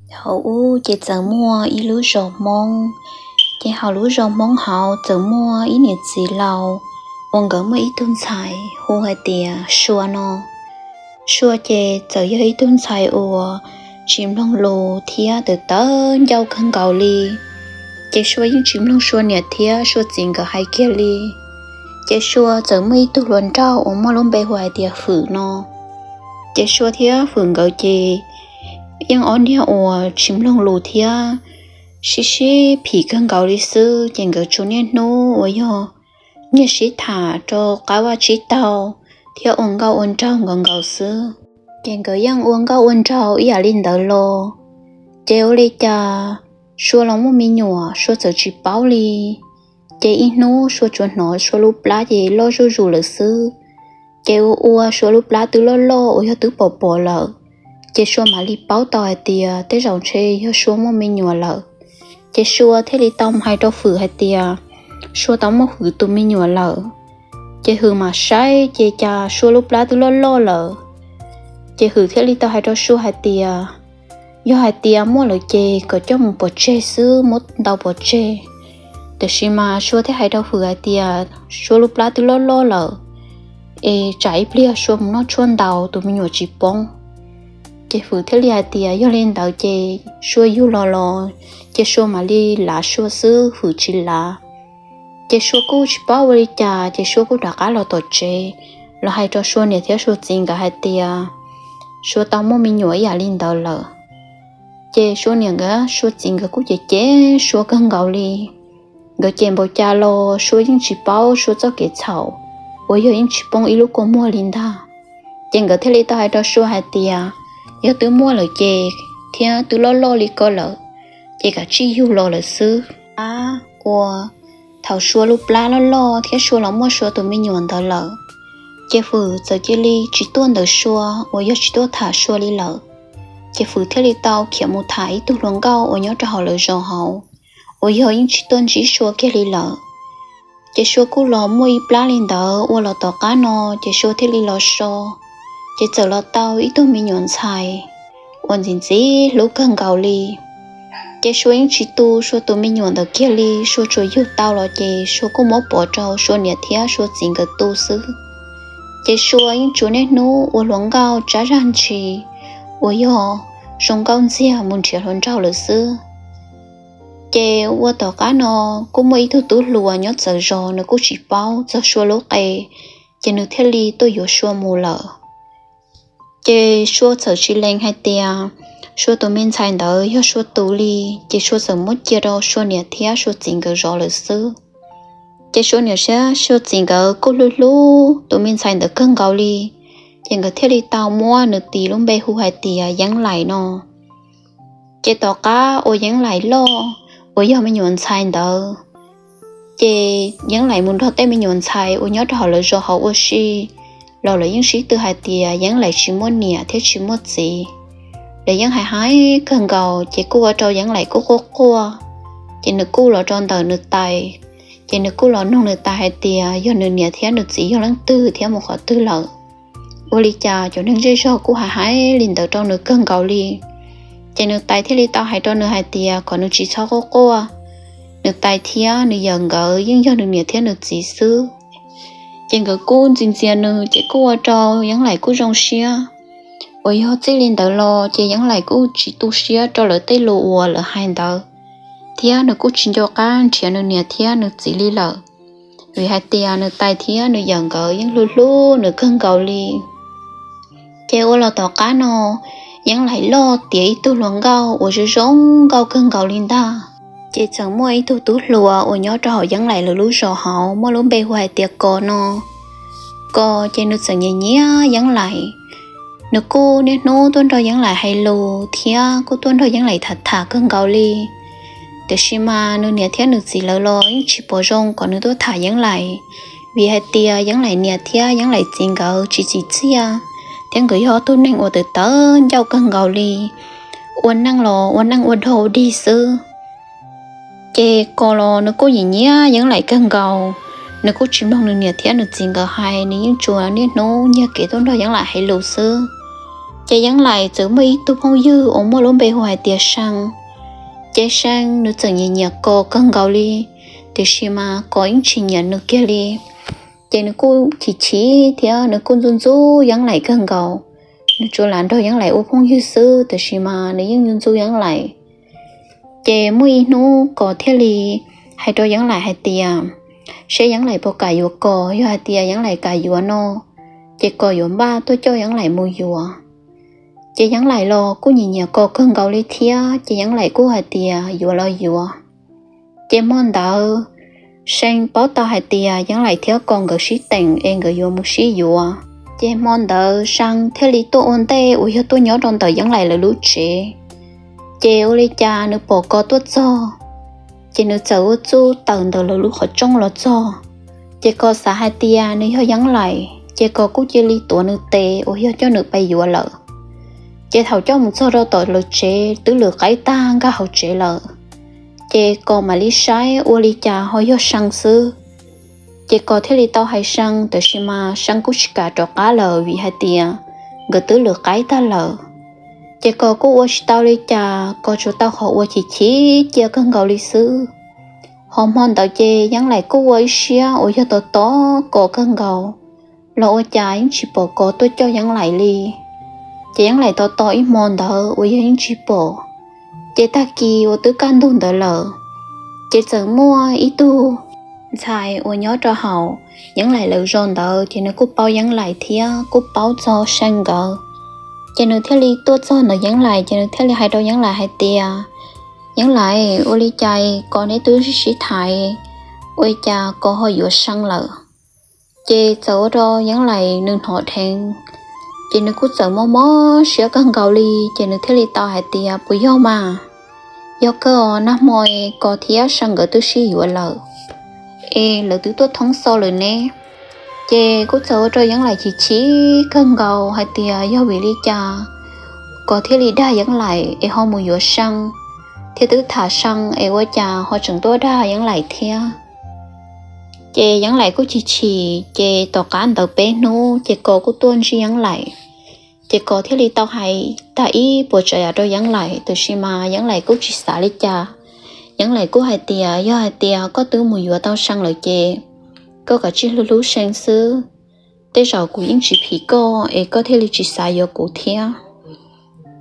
Thaum ub ces txawm muaj ib lub zos Hmoob, ces hauv lub zos Hmoob hauv txawm muaj ib niam txiv laus uas nkawd muaj ib tug ntxhais hu hais tias Sua no. Sua ces txawm yog ib tug ntxhais uas tsis mloog lus thiab tawv tawv ncauj kawg nkaus li. Ces Sua yeej tsis mloog Sua niam thiab Sua txiv nkawd hais kiag li. Ces Sua txawm muaj ib tug hluas nraug uas muaj lub npe hu hais tias Fwm no. Ces Sua thiab Fwm nkawd ces yeej ob niag uas tsis mloog lus thiab sib sib phim kawg nkaus li xwb. Ces nkawd tsuas niaj hnub uas yog nyiag sib tham rau qab vaj tsib taug thiab ua nkauj ua nraug nkaus nkaus xwb. Ces nkawd yeej ua nkauj ua nraug ib yam li ntawd los, ces ua li cas Sua los muaj me nyuam Sua txawm tsis paub li. Ces ib hnub Sua tsuas hnov Sua lub plab ces loj zuj zus lawm xwb. Ces ua ua Sua lub plab twb loj loj uas yog twb pom pom lawm. Ces Sua mam li paub tau hais tias tej zaum ntshe yog Sua muaj me nyuam lawm. Ces Sua thiaj li tau hais rau Fwm hais tias Sua tau muaj Fwm tus me nyuam lawm. Ces Fwm mam saib ces cas Sua lub plab twb loj loj lawm. Ces Fwm thiaj li tau hais rau Sua hais tias yog hais tias muaj lawm ces kom coj mus pov tseg xwb, muab ntaus pov tseg. Tiam sis mas Sua thiaj hais rau Fwm hais tias Sua lub plab twb loj loj lawm, es tsam ib pliag Sua mus noj tshuaj ntaus tus me nyuam tsis poob. Ces Fwm thiaj li hais tias yog li ntawd ces Sua yug los los, ces Sua mam li lav Sua xwb, Fwm tsis lav. Ces Sua kuj tsis paub ua li cas ces Sua kuj rov qab los tom tsev, los hais rau Sua niam thiab Sua txiv nkawd hais tias Sua tau muaj me nyuam ib yam li ntawd lawm. Ces Sua niam nkawd Sua txiv nkawd kuj cem cem Sua kawg nkaus li. Nkawd cem npaum cas los Sua yeej tsis paub Sua txoj kev txhaum uas yog yeej tsis poob ib lub kua muag li ntag. Ces nkawd thiaj li tau hais rau Sua hais tias yog twb muaj lawm ces thiab twb loj loj li ko lawm, ces kav tsij yug los lawm xwb. Ab, ua thaum Sua lub plab loj loj thiab Sua los muaj Sua tus me nyuam ntawd lawm, ces Fwm txawm cia li tsis tuaj ntawm Sua uas yog tsis tuaj tham Sua li lawm. Ces Fwm thiaj li tau khiav mus tham ib tug hluas nkauj uas nyob rau hauv lawv zos hauv, uas yog yeej tsis tuaj ntsib Sua kiag li lawm. Ces Sua kuj los muaj ib plab li ntawd ua los tom qab no, ces Sua thiaj li los so, ces txawm los tau ib tug me nyuam ntxhais uas ntxim ntxim hlub kawg nkaus li. Ces Sua yeej tsis tu Sua tus me nyuam ntawd kiag li, Sua tsuas yug tau los ces Sua kuj muab pov rau Sua niam thiab Sua txiv nkawd tu xwb. Ces Sua yeej tsuas niaj hnub ua hluas nkauj tsab zaj ntshis uas yog zoo nkauj ntxiag mus nrhiav hluas nraug lawm xwb. Ces ua tom qab no kuj muaj ib tug tub hluas nyob txawv zos, nws kuj tsis paub txog Sua lub qe, ces nws thiaj li tuaj yuav Sua mus lawm. Ces Sua txawm tsis lees hais tias Sua tus me ntxhais ntawd yog Sua tus li, ces Sua txawm muab cia rau Sua niam thiab Sua txiv nkawd zov lawm xwb. Ces Sua niam thiab Sua txiv nkawd kuj hlub hlub tus me ntxhais ntawd kawg nkaus li, ces nkawd thiaj li tau muab nws tis lub npe hu hais tias Yeeb Laim no. Ces tom qab uas Yeeb Laim loj, uas yog me nyuam ntxhais ntawd, ces Yeeb Laim mus nrog tej me nyuam ntxhais uas nyob rau hauv lawv zos hauv ua si, los lawv yeej sib tw hais tias Yeeb Laim tsis muaj niam thiab tsis muaj txiv. Lawv yeej hais hais kawg nkaus, ces kuj ua rau Yeeb Laim kuj quaj quaj. Ces nws kuj los rau ntawm nws tais, ces nws kuj los nug nws tais hais tias yog nws niam thiab nws txiv yog leej twg thiab mus qhov twg lawm. Ua li cas cov neeg zej zog kuj hais hais li ntawd rau nws kawg nkaus li. Ces nws tais thiaj li tau hais rau nws hais tias kom nws tsis txhob quaj quaj, nws tais thiab nws yawm nkawd yeej yog nws niam thiab nws txiv xwb. Ces nkawd kuj ntxias ntxias nws, ces kuj ua rau Yeeb Laim kuj zoo siab. Uas yog txij li ntawd los ces Yeeb Laim kuj tsis tu siab rau lawv tej lus uas lawv hais ntawd, thiab nws kuj tsis nco qab nrhiav nws niam thiab nws txiv li lawm, vim hais tias nws tais thiab nws yawm nkawd yeej hlub hlub nws kawg nkaus li. Ces ua los tom qab no, Yeeb Laim loj tiav ib tug hluas nkauj uas zoo zoo nkauj kawg nkaus li ntag. Ces txawm muaj ib tug tub hluas uas nyob rau hauv Yeeb Laim lawv lub zos hauv muaj lub npe hu hais tias Kos no. Kos ces nws txawm nyiam nyiam Yeeb Laim. Nws kuj niaj hnub tuaj nrog Yeeb Laim hais lus thiab kuj tuaj nrog Yeeb Laim tham tham kawg nkaus li. Tiam sis mas nws niam thiab nws txiv lawv los yeej tsis pom zoo kom nws tuaj tham Yeeb Laim, vim hais tias Yeeb Laim niam thiab Yeeb Laim txiv nkawd tsis txim txiaj, thiab nkawd yog tus neeg uas tawv tawv ncauj kawg nkaus li, ua neej los ua neej ua dog ua dig xwb. Ces Kos los nws kuj nyiam nyiam Yeeb Laim kawg nkaus, nws kuj tsis mloog nws niam thiab nws txiv nkawd hais, nws yeej tsuas niaj hnub nyiag kev tuaj nrog Yeeb Laim hais lus xwb. Ces Yeeb Laim txawm muaj ib tug phooj ywg uas muaj lub npe hu hais tias See. Ces See nws txawm nyiam nyiam Kos kawg nkaus li, tiam sis mas Kos yeej tsis nyiam nws kiag li. Ces nws kuj chim chim thiab nws kuj ntxub ntxub Yeeb Laim kawg nkaus. Nws tsuas lam nrog Yeeb Laim ua phooj ywg xwb, tiam sis mas nws yeej ntxub ntxub Yeeb Laim. Ces muaj ib hnub Kos thiaj li hais rau Yeeb Laim hais tias, seb Yeeb Laim puas kam yuav Kos, yog hais tias Yeeb Laim kam yuav no, ces Kos yuav npaj tuaj coj Yeeb Laim mus yuav. Ces Yeeb Laim los kuj nyiam nyiam Kos kawg nkaus li thiab, ces Yeeb Laim kuj hais tias yuav los yuav. Ces hmo ntawd See paub tau hais tias Yeeb Laim thiab Kos nkawd sib teem es nkawd yuav mus sib yuav. Ces hmo ntawd See thiaj li tuaj ua ntej uas yog tuaj nyob rau ntawm Yeeb Laim lawv lub tsev. Ces ua li cas nws pom Kos tuaj txog, ces nws txawm ua txuj tawm ntawm lawv lub qhov rooj los txog. Ces Kos xav hais tias nws yog Yeeb Laim, ces Kos kuj cia li tuav nws tes uas yog coj nws pais yuav lawm. Ces thaum coj mus txog rau tom lawv tsev twb lwm qaib tag nkag hauv tsev lawm. Ces Kos mam li saib ua li cas ho yog See xwb. Ces Kos thiaj li tau hais See, tiam sis mas See kuj tsis kam rov qab lawm vim hais tias nkawd twb lwm qaib tag lawm. Ces Kos kuj ua tsis tau li cas, Kos tsuas tau qhov uas chim chim Yeeb Laim kawg nkaus li xwb. Ho hmo ntawd ces Yeeb Laim kuj ua ib siab uas yog tos tos Kos kawg nkaus, los ua cas yeej tsis pom Kos tuaj coj Yeeb Laim li. Ces Yeeb Laim tos tos ib hmo ntawd uas yog yeej tsis pom. Ces tag kis uas twb kaj ntug ntawd lawm, ces txawm muaj ib tug ntxhais uas nyob rau hauv Yeeb Laim lawv zos ntawd, ces nws kuj paub Yeeb Laim thiab kuj paub txog See nkawd. Ces nws thiaj li tuaj txog ntawm Yeeb Laim, ces nws thiaj li hais rau Yeeb Laim hais tias, Yeeb Laim, ua li cas Kos neb twb sib sib tham, ua li cas Kos ho yuav See lawm? Ces txawm ua rau Yeeb Laim nws hnov dheev, ces nws kuj txawm mob mob siab kawg nkaus li. Ces nws thiaj li tau hais tias, puas yog mas? Yog kawg os, nag hmo Kos thiab See nkawd twb sib yuav lawm, es lawv twb tuaj thoob xo lawm ne. Ces kuj txawm ua rau Yeeb Laim chim chim kawg nkaus hais tias yog vim li cas Kos thiaj li dag Yeeb Laim es ho mus yuav See, thiab twb tham See es ua cas ho tseem tuaj dag Yeeb Laim thiab. Ces Yeeb Laim kuj chim chim, ces tom qab ntawd peb hnub ces Kos kuj tuaj ntsib Yeeb Laim. Ces Kos thiaj li tau hais tag ib puas tsav yam rau Yeeb Laim, tiam sis mas Yeeb Laim kuj tsis xav li cas. Yeeb Laim kuj hais tias, yog hais tias koj twb mus yuav tau See lawm ces koj kav tsij hlub hlub See xwb. Tej zaum kuv yeej tsis phim koj es koj thiaj li tsis xav yuav kuv thiab.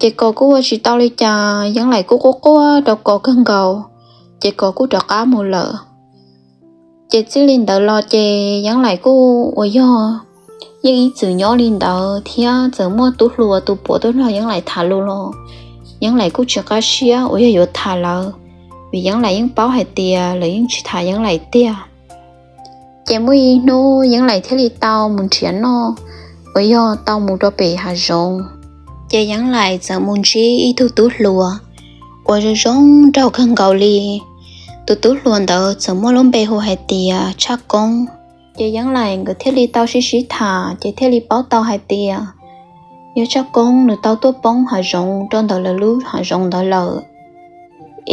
Ces Kos kuj ua tsis tau li cas, Yeeb Laim kuj quaj quaj rau Kos kawg nkaus, ces Kos kuj rov qab mus lawm. Ces txij li ntawd los ces Yeeb Laim kuj uas yog yeej ib txwm nyob li ntawd thiab txawm muaj tub hluas tus puav tuaj nrog Yeeb Laim tham lus los Yeeb Laim kuj tsis qab siab uas yog yuav tham lawv, vim Yeeb Laim yeej paub hais tias lawv yeej tsis tham Yeeb Laim tiag. Ces muaj ib hnub Yeeb Laim thiaj li tau mus nrhiav noj uas yog tau mus rau pem hav zoov. Ces Yeeb Laim txawm mus ntsib ib tug tub hluas uas zoo zoo nraug kawg nkaus li. Tus tub hluas ntawd txawm muaj lub npe hu hais tias Tshaj Koob. Ces Yeeb Laim nkawd thiaj li tau sib sib tham, ces thiaj li paub tau hais tias yog Tshaj Koob nws tau tuaj poob hav zoov rau ntawm lawv lub hav zoov ntawd lawm,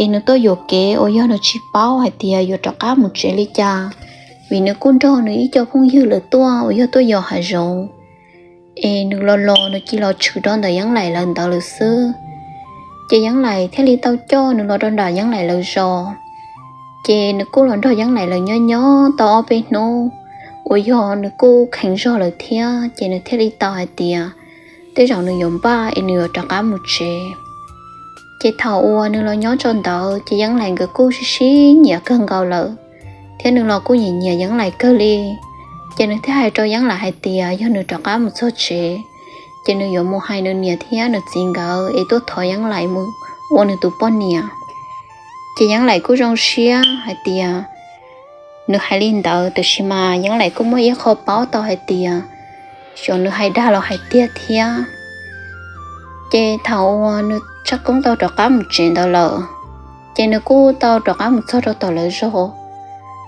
es nws tuaj yuam kev uas yog nws tsis paub hais tias yuav rov qab mus tsev li cas, vim nws kuj nrog nws ib co phooj ywg lawm tuaj uas yog tuaj yos hav zoov, es nws los los nws cia los tshwm rau ntawm Yeeb Laim lawv ntawd lawm xwb. Ces Yeeb Laim thiaj li tau coj nws los rau nram Yeeb Laim lawv zos. Ces nws kuj los nrog Yeeb Laim lawv nyob nyob tau ob peb hnub uas yog nws kuj kheev zog lawm thiab, ces nws thiaj li tau hais tias tej zaum nws yuav npaj es nws yuav rov qab mus tsev. Ces thaum uas nws los nyob rau ntawd ces Yeeb Laim nkawd kuj sib sib nyiam kawg nkaus lawm, thiab nws los kuj nyiam nyiam Yeeb Laim kawg li. Ces nws thiaj hais rau Yeeb Laim hais tias yog nws rov qab mus txog tsev, ces nws yuav mus hais nws niam thiab nws txiv nkawd es tuaj thov Yeeb Laim mus ua nws tus poj niam. Ces Yeeb Laim kuj zoo siab hais tias nws hais li ntawd, tiam sis mas Yeeb Laim kuj muaj ib qho paub tau hais tias xyov nws hais dag los hais tiag thiab. Ces thaum uas nws Tshaj Koob tau rov qab mus tsev ntawd lawm, ces nws kuj tau rov qab mus txog rau tom lawv zos.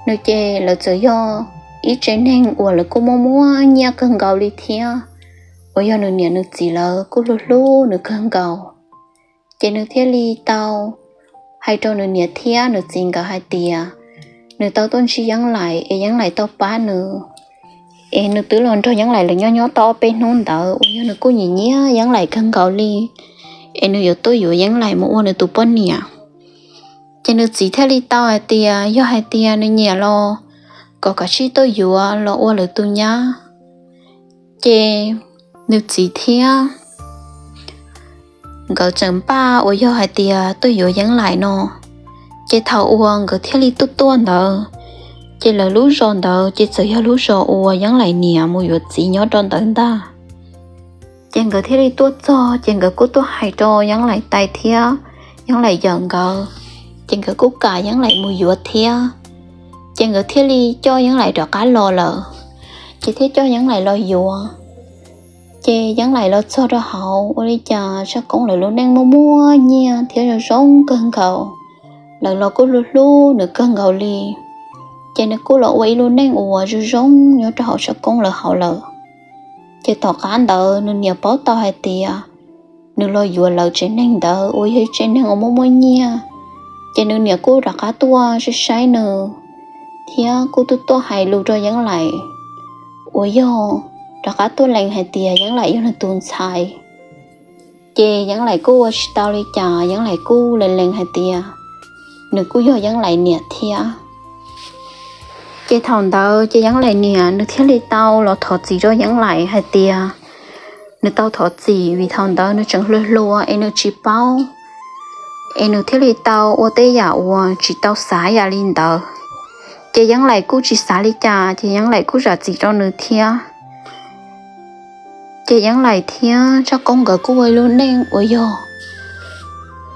Nws ces lawv txawm yog ib tsev neeg uas lawv kuj muaj muaj nyiaj kawg nkaus li thiab, uas yog nws niam nws txiv lawv kuj hlub hlub nws kawg nkaus. Ces nws thiaj li tau hais rau nws niam thiab nws txiv nkawd hais tias nws tau tuaj ntsib Yeeb Laim es Yeeb Laim tau pab nws, Es nws twb los nrog Yeeb Laim lawv nyob nyob tau ob peb hnub ntawd uas yog nws kuj nyiam nyiam Yeeb Laim kawg nkaus li, es nws yuav tuaj yuav Yeeb Laim mus ua nws tus poj niam. Ces nws txiv thiaj li tau hais tias yog hais tias nws nyiam los kom kav tsij tuaj yuav los ua lawv tus nyab. Ces nws txiv thiab nkawd tseem npaj uas yog hais tias tuaj yuav Yeeb Laim no. Ces thaum uas nkawd thiaj li tuaj tuaj ntawd, ces lawv lub zos ntawd ces txawm yog lub zos uas Yeeb Laim niam mus yuav txiv nyob rau ntawd ntag. Ces nkawd thiaj li tuaj txog ces nkawd kuj tuaj hais rau Yeeb Laim tais thiab Yeeb Laim yawm nkawd, ces nkawd kuj kam Yeeb Laim mus yuav thiab. Ces nkawd thiaj li coj Yeeb Laim rov qab los lawm, ces thiaj coj Yeeb Laim los yuav. Ces Yeeb Laim los txog rau hauv ua li cas Tshaj Koob lawv lub neej muaj muaj nyiaj thiab zoo zoo kawg nkaus, lawv los kuj hlub hlub nws kawg nkaus li. Ces nws kuj los ua ib lub neej uas zoo zoo nyob rau hauv Tshaj Koob lawv hauv lawm. Ces tom qab ntawd nws niam paub tau hais tias nws los yuav lawv tsev neeg ntawd uas yog tsev neeg uas muaj muaj nyiaj, ces nws niam kuj rov qab tuaj saib saib nws, thiab kuj tuaj tuaj hais lus rau Yeeb Laim uas yog rov qab tuaj lees hais tias Yeeb Laim yog nws tus ntxhais. Ces Yeeb Laim kuj ua tsis tau li cas, Yeeb Laim kuj lees lees hais tias nws kuj yog Yeeb Laim niam thiab. Ces thaum ntawd ces Yeeb Laim niam nws thiaj li tau los thov txim rau Yeeb Laim hais tias nws tau thov txim vim thaum ntawd nws tseem hluas hluas es nws tsis paub, es nws thiaj li tau ua tej yam uas tsis tau xav yam li ntawd. Ces Yeeb Laim kuj tsis xav li cas, ces Yeeb Laim kuj zam txim rau nws thiab. Ces Yeeb Laim thiab Tshaj Koob nkawd kuj ua ib lub neej uas yog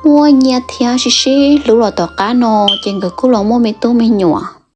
muaj nyiaj thiab sib sib hlub los tom qab no, ces nkawd kuj los muaj me tub me nyuam.